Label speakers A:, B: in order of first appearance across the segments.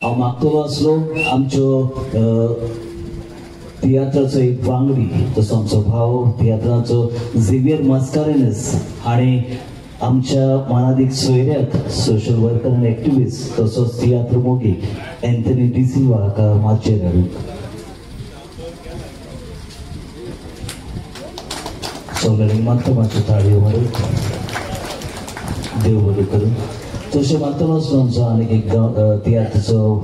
A: हांव मागतलो आसलो आमच्यो तियात्राचो एक वांगडी तसो आमचो भाव तियात्राचो झेवियर मास्कारेनस हाणें आमच्या मानादीक सोयऱ्याक सोशल वर्कर आनी एक्टिविस्ट तसोच तियात्र मोगी एंथनी डिसिल्वा हाका माचयेर हाडूंक. सगळ्यांनी मागता मातश्यो ताळयो मारून देव बरें करूं. तशें मागतलो आसलो आमचो आनीक एक तियात्राचो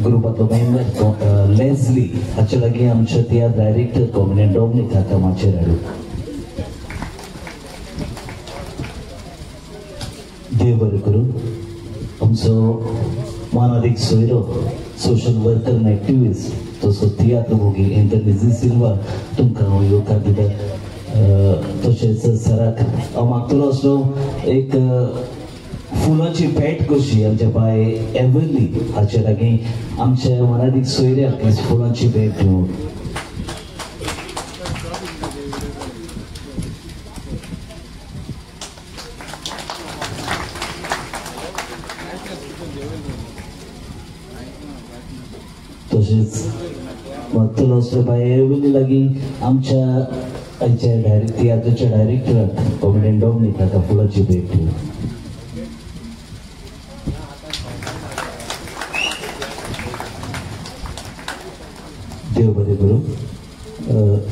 A: ग्रुपांतलो मेंबर लेझली हाचे लागीं आमच्या तियात्र डायरेक्टर कॉमेडियन डॉमनीक हाका माचयेर हाडूंक. देव बरें करूं. आमचो मानादीक सोयरो सोशल वर्कर आनी एक्टिविस्ट तसो तियात्र मोगी एंथनी डिसिल्वा तुमकां हांव येवकार दिता. तशेंच सराक हांव मागतलो आसलो एक फुलाची भेट कशी आमच्या बाय एवरली हाचे लागीं आमच्या मनादीक सोयऱ्याक फुलांची भेट दिवंक. तशेंच मागतलो आसलो बाय एवरली लागीं आमच्या आयच्या तियात्राच्या डायरेक्टराक कॉमेडियन डॉमनीक हाका फुलाची भेट दिवंक. देव बरें करूं.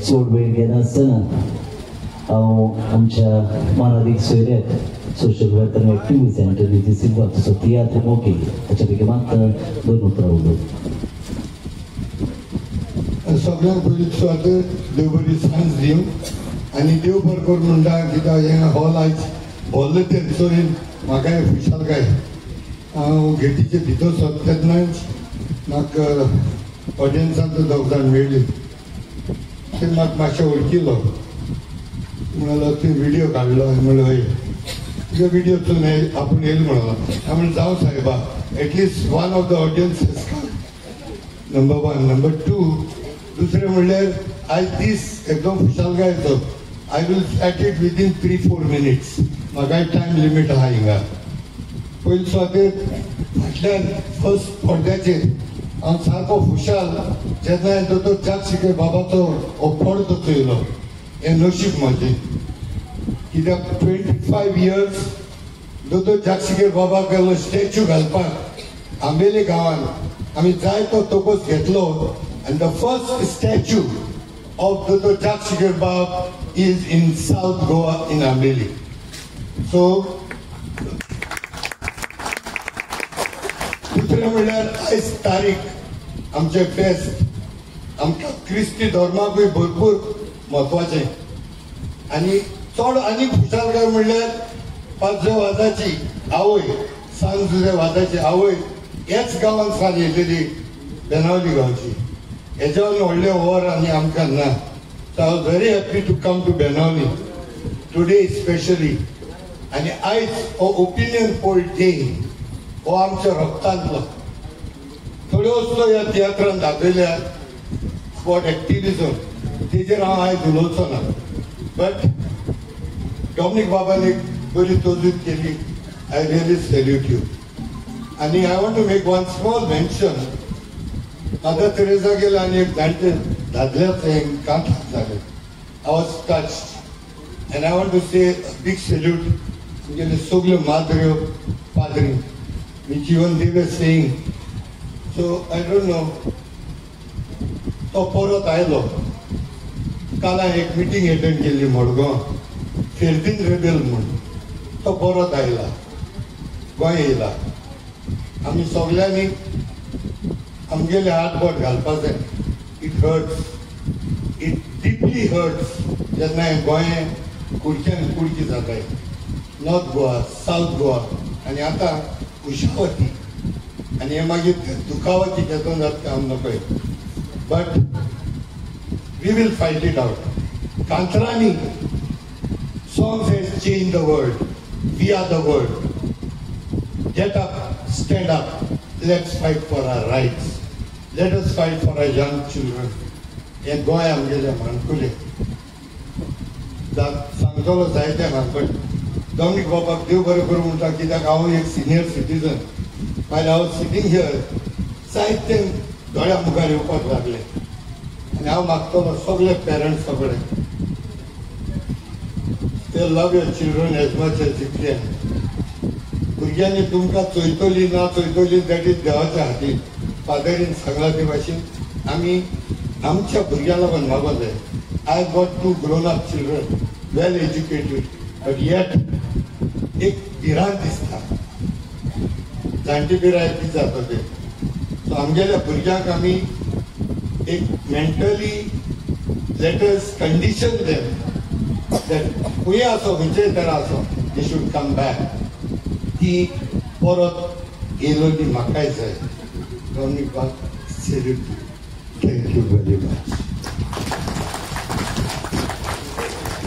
A: चड वेळ घेनासतना हांव आमच्या मानादीक सोयऱ्याक सोशल वर्कर आनी एक्टिविस्ट एंथनी डिसिल्वा तसो तियात्र मोगी हाच्या पैकी मागता दोन उतरां उलोवंक.
B: सगळ्यांत पयलीं सुवातेर देव बरी सांज दिवं आनी देव बरें करूं म्हणटा कित्याक हें हॉल आयज भरलें तें चोरून म्हाकाय खुशालकाय. हांव गेटीचे भितर सरता तेन्नाच म्हाका ऑडियन्सान दोग जाण मेळ्ळी ते म्हाका मातशें वळखिलो म्हणलो तुवें व्हिडियो काडलो. म्हणलो हय तुजो व्हिडियो चोवन आपूण येयल म्हणलो. हांवें म्हणलें जावं सायबा, at least one of the audience number one. Number two, दुसरें म्हणल्यार आयज दीस एकदम खुशालकायेचो. I will at it within 3-4 minutes. म्हाकाय टायम लिमीट आहा हिंगा. पयलीं सुवातेर फाटल्यान फर्स्ट पडद्याचेर हांव सारको खुशाल जेन्ना हांवें दोतोर जाक बाबाचो हो पडदो चोयलो. हें नशीब म्हाजें कित्याक 25 इयर्स दोतोर जाक बाबाक गेलो स्टॅच्यू घालपाक आंबेले गांवांत आमी जायतो तोकोस घेतलो. And the first statue of Dr. Jacques Bab is in South Goa in Ambeli. So, दुसरें म्हणल्यार आयज तारीख आमचें फेस्त आमकां क्रिस्ती धर्माकूय भरपूर म्हत्वाचें आनी चड आनी खुशालकाय म्हणल्यार पांचव्या वाजाची आवय सान जुजे वाजाची आवय ह्याच गांवांत सान येयलेली बेनावली गांवची. हेज्यावन व्हडलें वर आनी आमकां ना. So I was very happy to come to Benaulim today specially. आनी आयज हो ओपिनियन पोल डे हो आमच्या रक्तांतलो. थोड्यो वस्तू ह्या तियात्रान दाखयल्या स्पॉट एक्टिविजम तेजेर हांव आयज उलोवचो ना. बट डॉमनीक बाबान एक बरी तजवीज केली. I really salute you. आनी I want to make one small mention. Mother Teresa गेले आनी एक जाणटे दादल्याचें कांत जालें. I was touched and I want to say big salute तुमगेले सगल्यो माद्र्यो पाद्री which even they were saying. So I don't know तो परत आयलो. काल हांवें एक मिटींग एटेंड केल्ली मडगांव फेर्दीन रेबेल म्हूण. तो परत आयला गोंय येयला. आमी सगल्यांनी आमगेले हात बोट घालपा जाय. It hurts, it deeply hurts जेन्ना हें गोंय कुडक्यान कुडकी जाताय. नॉर्थ गोवा, सावथ गोवा आनी आतां कुशावती आनी हें मागीर दुखावती तेतून जाता आम नकळय. But we will fight it out. कांतरांनी songs has change the world. We are the world. Get up, stand up, let's fight for our rights. Let us fight for our young children. हें गोंय आमगेलें माणकुलें सांगतलो जायतें माणकुलें. डॉमनीक बाबाक देव बरें करूं म्हणटा, कित्याक हांव एक senior citizen. While I was sitting here जायते दोळ्या मुखार येवपाक लागले आनी हांव मागतलो सगळे पेरंट्स सगळे ते love your children as much as you can. भुरग्यांनी तुमकां चोयतली ना चोयतली that is देवाच्या हातीन. फादरीन सांगला ते भाशेन आमी आमच्या भुरग्यां लागून मागों जाय. I have got 2 grown up children, well educated, but yet एक भिरांत दिसता, जाणटी पिराय ती जाता ते. सो आमगेल्या भुरग्यांक आमी एक mentally let us condition them that खंय आसो खंयचेय तरा आसो they should come back. ती परत येयलोली म्हाकाय जाय. डॉमनीक बाब salute, thank you very much.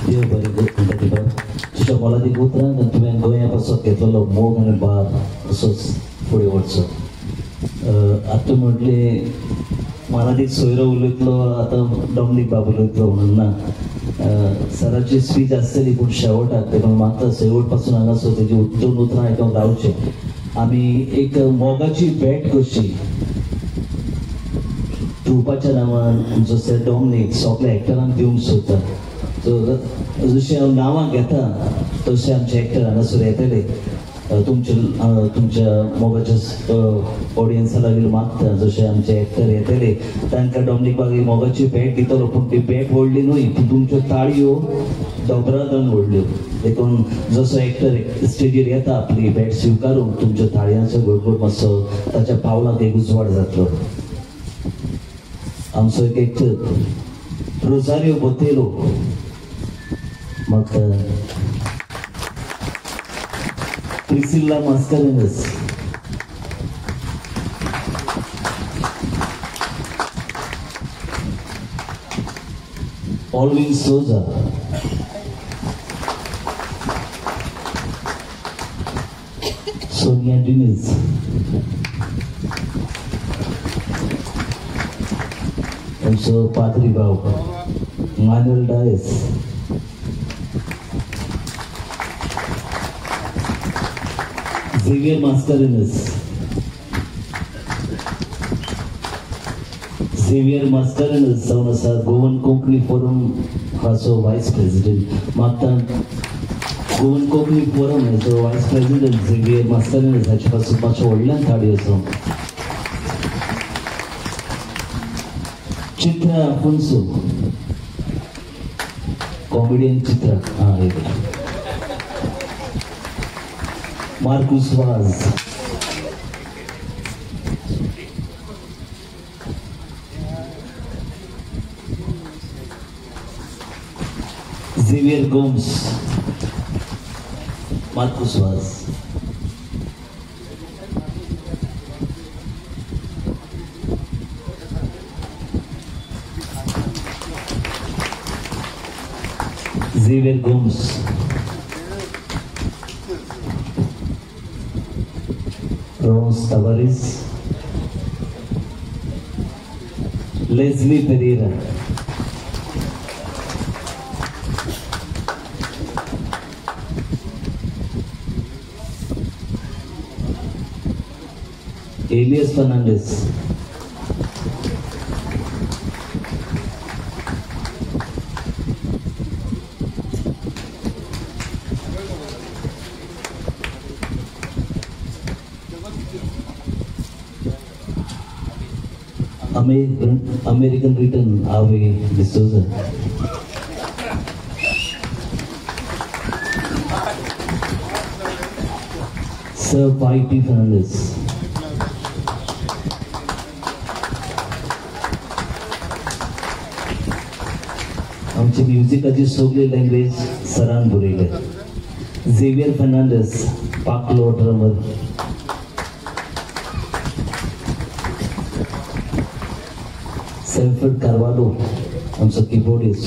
A: देव बरें करूं तुज्या मोलादीक उतरां आनी तुवें गोंया पासत घेतलेलो मोग आनी भार असोच फुडें वचचो. आतां म्हटलें मोलादीक सोयरो उलयतलो, आतां डॉमनीक बाब उलयतलो म्हणून ना. सराची स्पीच आसतली पूण शेवटाक, देखून मागता शेवट पासून हांगासर तेजी दोन उतरां आयकूंक रावचें. आमी एक मोगाची भेट कशी ट्रुपाच्या नांवान आमचो सर डॉमनीक सगल्या एक्टरांक दिवंक सोदता. सो जशें हांव नांवां घेता तशें आमचे एक्टर हांगासर येतले. तुमच्या तुमच्या मोगाच्या ऑडियन्सा लागीं मागता जशें आमचे एक्टर येतले तांकां डॉमनीक बाब मोगाची भेट दितलो, पूण ती भेट व्हडली न्हय, पूण तुमच्यो ताळयो दोबरादान व्हडल्यो. देखून जसो एक्टर स्टेजीर येता आपली भेट स्विकारून तुमच्या ताळयांचो गडगड मातसो ताच्या पावलांक एक उजवाड जातलो. आमचो एक एक्टर रोजारियो बोतेलो मागता, Priscilla Mascarenhas, Alvin Souza, Sonia Diniz, आमचो पाद्री भाव Manuel Dias, Xavier Mascarenhas, Xavier Mascarenhas जावन आसा गोवन कोंकणी फोरम हाचो वायस प्रेसिडेंट. मागता गोवन कोंकणी फोरम हाचो वायस प्रेसिडेंट झेवियर मास्कारेन्हस हाचे पासून मातसो व्हडल्यान ताळयो आसा. चित्रा आफोन्सो, कॉमेडियन चित्रा, हां एक Marcus Vaz, Xavier Gomes, Marcus Vaz, Xavier Gomes, Rons Tavares, Leslie Pereira, Elias Fernandes, American return Ave D'Souza, Sir Y.T. Fernandes, आमची म्युझिकाची सगळी लँग्वेज सरान बरयले. झेवियर फर्नांडीस पाकलो ड्रमर, सॅमफर्ड कार्वालो आमचो keyboardist,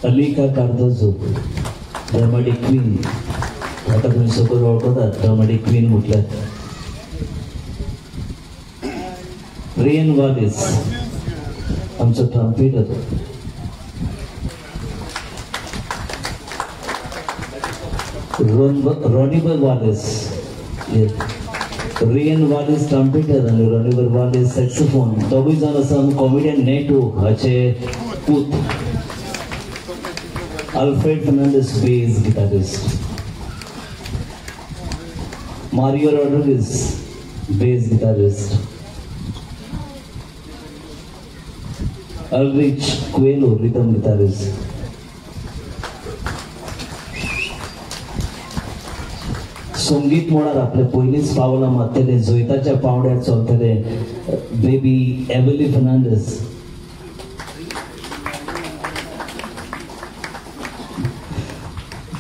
A: Alika Cardozo dramatic queen, आता तुमी सगळे वळखतात ड्रामेटिक क्वीन म्हटल्यार. रियन वालिस आमचो ट्रम्पेटर, रॉनिबल वालेस, रियन वालेस ट्रम्पेटर आनी रॉनिबल वालेस सॅक्सोफोन. दोगूय जावन आसा कॉमेडियन नेटो हाचे पूत. Alfred Fernandes bass guitarist, Mario Rodrigues bass guitarist, Alrich Coelho rhythm guitarist. संगीत मळार आपले पयलींच पावलां मारतले, जैताच्या पावड्यार चलतले बेबी एवली फर्नांडीस.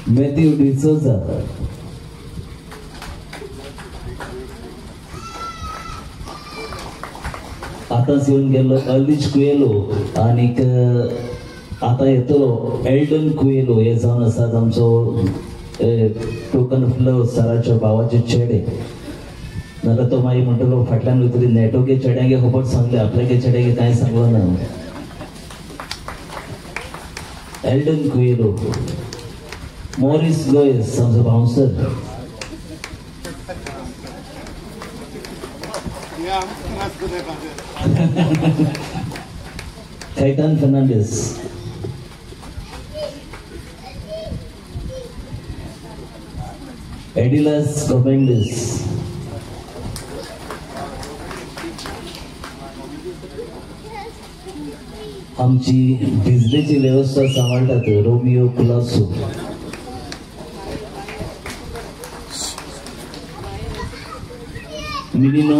A: मॅथ्यू डिसोजा, आतांच येवन गेल्लो अलिच कुएलो आनीक आतां येतलो एल्डन कुएलो. हे जावन आसात आमचो टोकन फ्लो सराच्या भावाचे चेडे. नाल्यार तो मागीर म्हणटलो फाटल्यान वयतली नेटोगे चेड्यांगे खबर सांगले, आपल्यागे चेड्यांगे कांय सांगलो ना. एल्डन कुएलो, मॉरिस गोयस आमचो बाउन्सर, कैतान फर्नांडीस, एडिलस गोमेंडीस, आमची बिजनेची व्यवस्था सांबाळटात Romeo Colaco, Minino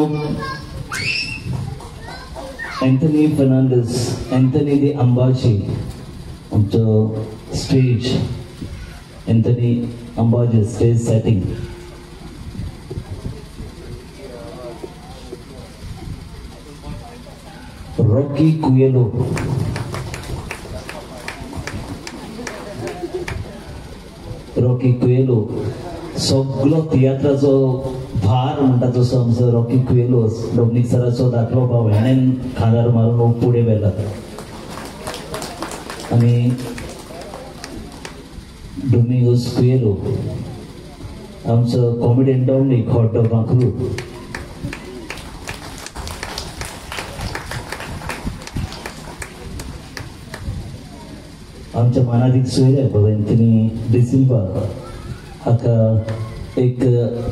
A: Anthony Fernandes, Anthony de Ambaji आमचो stage, Anthony Ambaji stage setting. Rocky Coelho, Rocky Coelho सगलो तियात्राचो भार म्हणटा तसो आमचो रॉकी कुएलो डॉमनीक सराचो धाकलो भाव हेणेन खांदार मारून फुडें व्हेला. आनी डोमिंगोस कुएलो आमचो कॉमेडियन डॉमनीक हॉटो बांकरू, आमच्या मानादीक सोयरे बाबा एंथनी डिसिल्वा हाका एक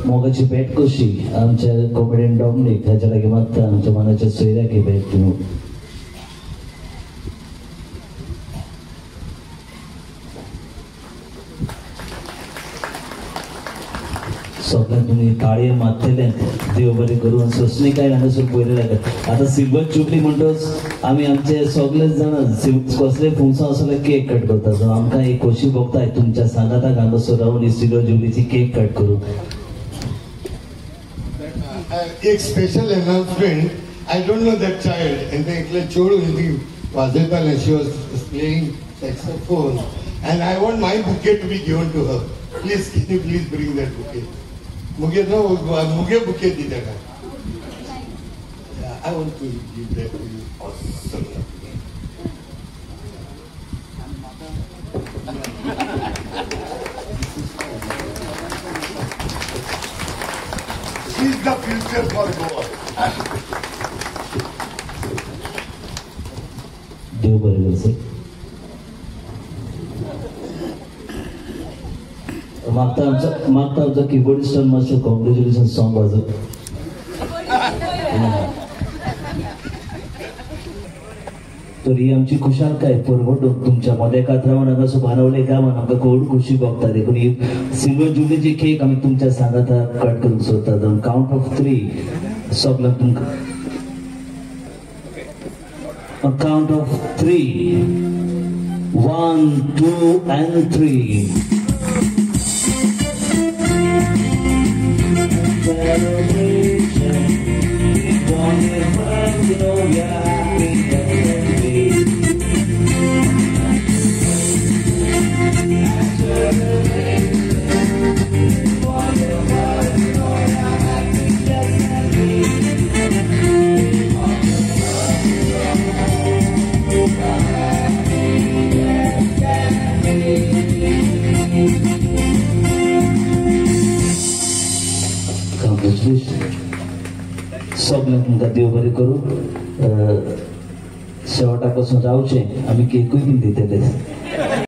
A: मोगाची भेट कशी आमच्या कॉमेडियन डॉमनीक हाच्या लागीं मागता आमच्या मानाच्या सोयऱ्याक ही भेट दिवंक. सगळ्यांक तुमी ताळये मारतले, देव बरें करून. सोंसणीकाय हांगासर पयलें लागता. आतां सिल्वर जुबली म्हणटच आमी आमचे सगळेच जाणां कसलेय फंक्शन आसा जाल्यार केक कट करता. सो आमकां एक खोशी भोगता तुमच्या सांगाताक हांगासर रावन ही सिल्वर जुबलीची केक कट करूंक.
B: एक special announcement. I don't know that child and ते एकले चेडूं ती वाजयतालें, she was playing saxophone and I want my bouquet to be given to her. Please can you please bring that bouquet. मुगे no मुगे bouquet दी ताका. I want to give that to you. Awesome. She is the future for Goa.
A: देव बरें करूं sir. मागता आमचो किबोर्डिस्टान मातशें congratulation song वाजत. तर ही आमची खुशालकाय परवडून तुमच्या मदेकात रावन हांगासर बारावले गांवान आमकां खूब खोशी भोगता. देखून ही सिल्वर जुबलीची केक आमी तुमच्या सांगाताक कट करूंक सोदतात. कावंट ऑफ 3 सगळ्यांक तुमकां count of 3 1 2 and 3. Celebration, we want the world to know we are happy as can be. Celebration, we want the world to know we are happy as can be. We want the world to know इव्हांजलिस्ट. सगळ्यांक तुमकां देव बरें करूं. शेवटा पासून रावचें, आमी केकूय बीन दितले.